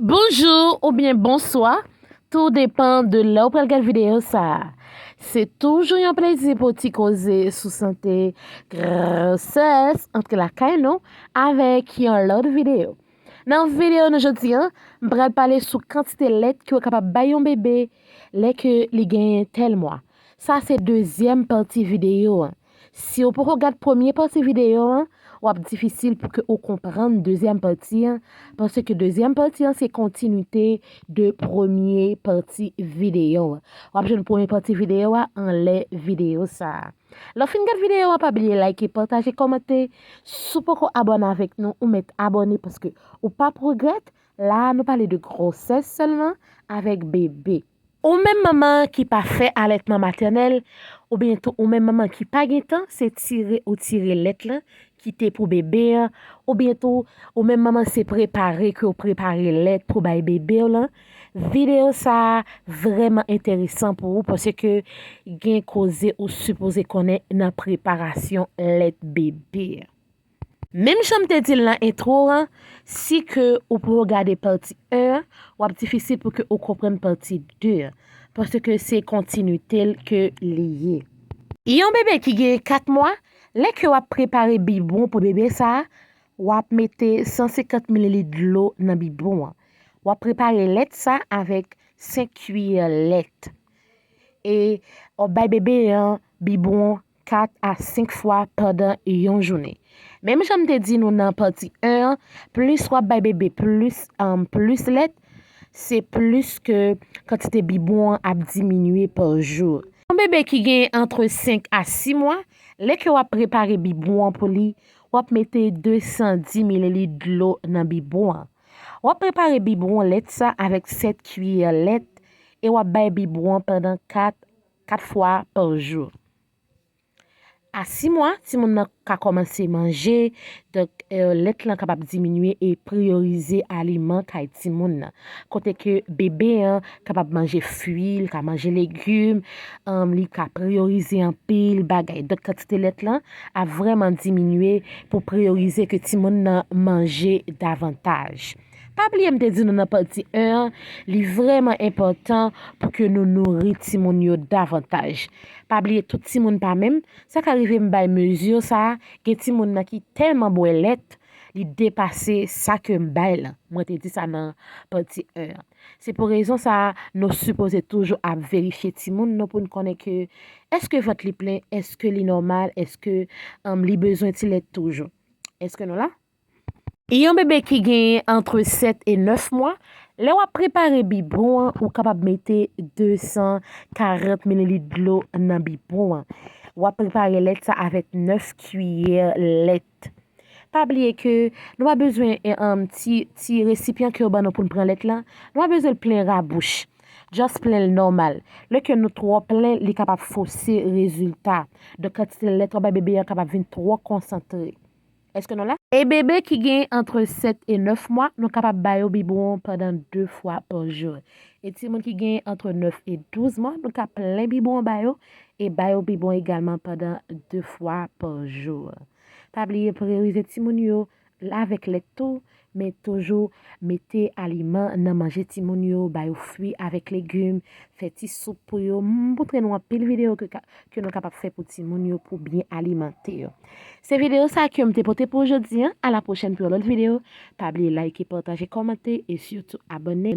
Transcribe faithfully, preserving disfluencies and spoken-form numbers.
Bonjou oubyen bonswa, tou depan de lè w pral gad videyo sa a. Se toujou yon plezi pou ti koze sou sante, gwosès, antre lakay nou avèk yon lòt videyo. Nan videyo nou jodi a, m pral pale sou kantite lèt ke w kapab bay yon bebe lè ke li genyen tèl mwa. Sa se dezyèm pati videyo an. Si w poko gad premye pati videyo an, w ap difisil pou ke ou konprann dezyèm pati an, paske dezyèm pati an se kontinite de premye pati videyo an. W ap jwenn premye pati videyo a anlè videyo sa a. Lè w fin gad videyo an, pa bliye like, pataje, kòmante. Si w poko abòne avèk nou, ou mèt abòne paske ou p ap regrèt. La a, nou pale de gwosès sèlman avèk bebe. Ou menm manman ki pa fè alètman matènèl, oubyen tou ou menm manman ki pa gen tan, se tire ou tire lèt lan, ki te pou bebe an, oubyen tou ou menm manman se prepare ke w prepare lèt pou bay bebe w lan. Videyo sa a vrèman enteresan pou ou paske gen koze ou sipoze konnen nan preparasyon lèt bebe an. Menm jan m te di l nan entwo an, si ke ou poko gade pati en an, w ap difisil pou ke ou konprann pati de an, paske se kontinite l ke li ye. Yon bebe ki gen kat mwa, lè ke w ap prepare bibwon pou bebe sa a, w ap mete san senkant mililit dlo nan bibwon an. W ap prepare lèt sa avèk senk kiyè lèt. E w ap bay bebe an bibwon kat a senk fwa pandan yon jounen. Menm jan m te di nou nan pati en an, plis w ap bay bebe plis, um, plis lèt, se plis ke kantite bibwon an ap diminye pa jou. Yon bebe ki gen antre senk a sis mwa, lè ke w ap prepare bibwon an pou li, w ap mete de san dis mililit dlo nan bibwon an. W ap prepare bibwon lèt sa avèk sèt kiyè lèt e w ap bay bibwon an pandan kat, kat fwa pa jou. A sis mwa, timoun nan ka kòmanse manje, donk, eh, lèt lan kapab diminye e priyorize aliman kay timoun nan. Kote ke bebe an kapab manje fwi, li ka manje legim, um, li ka priyorize anpil bagay. Donk, kantite lèt lan ap vrèman diminye pou priyorize ke timoun nan manje davantaj. Pa bliye m te di nou nan pati en an, li vrèman enpòtan pou ke nou nouri timoun yo davantaj. Pa bliye tout timoun pa menm, sa ka rive m bay mezi sa a, gen timoun nan ki tèlman bwè lèt, li depase sa ke m bay lan. Mwen te di sa nan pati en an. Se pou rezon sa a, nou sipoze toujou ap verifye timoun nou pou n konnen ke èske vant li plen, èske li nòmal, èske, um, li bezwen ti lèt toujou. Èske nou la? Yon bebe ki genyen antre sèt e nèf mwa, lè w ap prepare bibwon an, ou kapab mete de san karant mililit dlo nan bibwon an. W ap prepare lèt sa avèk nèf kiyè lèt. Pa bliye ke nou pa bezwen, eh, um, ti, ti resipyan ke yo ban nou pou n pran lèt lan. Nou pa bezwen l plen rabouch. Just plen l nòmal. Lè ke nou twò plen, li kapab fose rezilta. Donk, kantite lèt w ap bay bebe an kapab vin twò konsantre. Èske nou la? E bebe ki gen antre sèt e nèf mwa, nou kapab ba yo bibwon pandan de fwa pa jou. E timoun ki gen antre nèf e douz mwa, nou ka plen bibwon ba yo e ba yo bibwon egalman pandan de fwa pa jou. Pa bliye priyorize timoun yo avèk lèt tou, men toujou mete aliman nan manje timoun yo, ba yo fwi avèk legim, fè ti soup pou yo. M montre nou anpil videyo ke, ke nou kapab fè pou timoun yo pou byen alimante yo. Se videyo sa ke m te pote pou jodi an. A la pwochèn pou yon lòt videyo. Pa bliye like, pataje, kòmante e sitou abòne.